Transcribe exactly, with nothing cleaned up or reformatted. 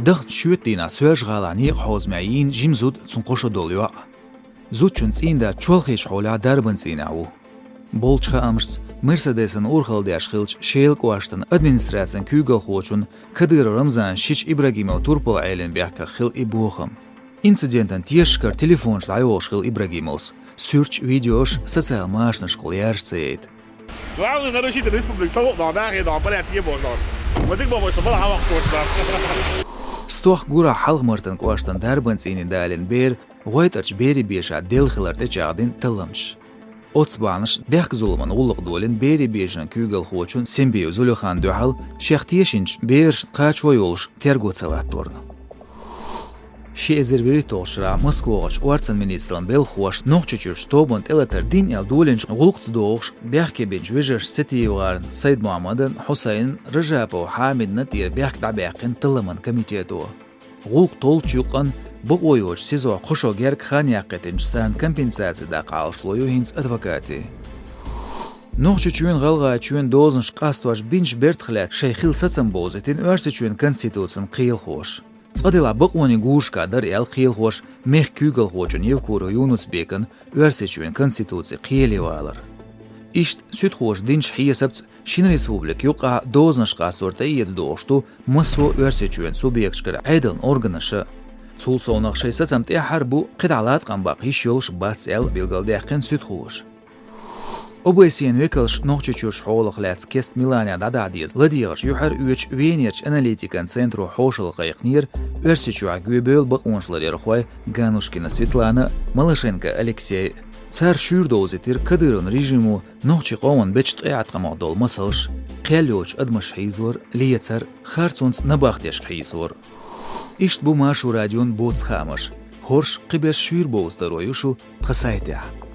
Даханчу шоьтан дийнахь Соьлжа-ГӀалахь некъан хьовзамехь йийна жима зуда, цуьнан кхо шо долу йоӀ. Зудчун цӀийнда Чолхечу хьолехь дарбан цӀийнехь ву. Болчу хаамашца, Мерседесан урхалла деш хиллачу Шелан кӀоштан администрацин куьйгалхочун Кадыров Рамзанан шича Ибрагимов турпал Ӏелина бехках хилла и бохам. Инцидентан тешаш кара телефонаш дӀайолуш хилла Ибрагимовс. Суьрташ, видеош социал машанашкахула яржа ца яйта. Главный нарушитель республики, со вон, да, хе, да, порядке не было. Вот так бы мой собрал, а вот так. Стохка гурахь Хьалха-Мартан кӀоштан дарбан цӀийне далийна бер гӀойтӀарчу берийн бешахь делла хилар тӀечӀагӀдина талламчаша. Оццу бахьанашца бехк-зуламан гӀуллакх долийна берийн бешан куьйгалхочун Сембиев Зулихана дуьхьал шех тешначу берашна кхачо йолуш терго ца латторна. Ши эзар вуьрхӀитталгӀачу шарахь Москвахь орцан министраллин белхахоша Нохчийчуьрчу тобанна тӀелатар дина аьлла долийначу гӀуллакхца догӀуш бехке бинчу вежаршна СетиевгӀаран Сайд-Мохьмадан, Хьусайнан, Ражапов Хьамидан тӀера бехк дӀабаьккхина талламан комитето. ГӀуллакх толлучу юкъанна бакъо йоцуш СИЗО-хь кхо шо гергга хан яккхийтинчу царна компенсаци даккха Ӏалашо ю хӀинца адвокатийн. Нохчийчоьнан, ГӀалгӀайчоьнан дозанаш къастош бинчу бертах лаьцна шайн хилла сацам бовзийтина Оьрсийчоьнан Конституцин кхелахоша. Цкъа-делахь бакъонийн гурашкахь дара аьлла кхелахоша мехкан куьйгалхочун Евкуров Юнус-Бекан Оьрсийчоьнан Конституци кхеле валар. Иштта суьдхоша динчу хьесапца шина республика юккъехь дозанаш къастор тӀеэца догӀуш ду массо а Оьрсийчоьнан субъекташкара Ӏедалан органаша. Цул совнаха шайн сацам тӀаьххьара бу, кхидӀа латкъам баккха йиш йолуш бац аьлла билгалдаьккхина суьдхоша. ОБСЕ-н векалша Нохчийчуьрчу хьолах лаьцна кеста Миланехь дӀадахьа деза ладегӀарш юьхьар оьцучу Венерчу аналитикан центро хьошалгӀа кхайкхинера Оьрсийчохь гоьбевлла бакъонаш ларъярхой Ганушкина Светлана а, Малашенко Алексей а. Цара шуьйра довзийтира Кадыровн режимо нохчийн къоман бечу ткъе Ӏаткъамах долу масалш: кхел йоцучу адамаш хьийзор, лецар, харцонца набахтешка хьийзор. Иштта бу Маршо радион боцу хаамаш. ХӀорш, кхиберш шуьйра бовза таро ю шу тхан сайтехь.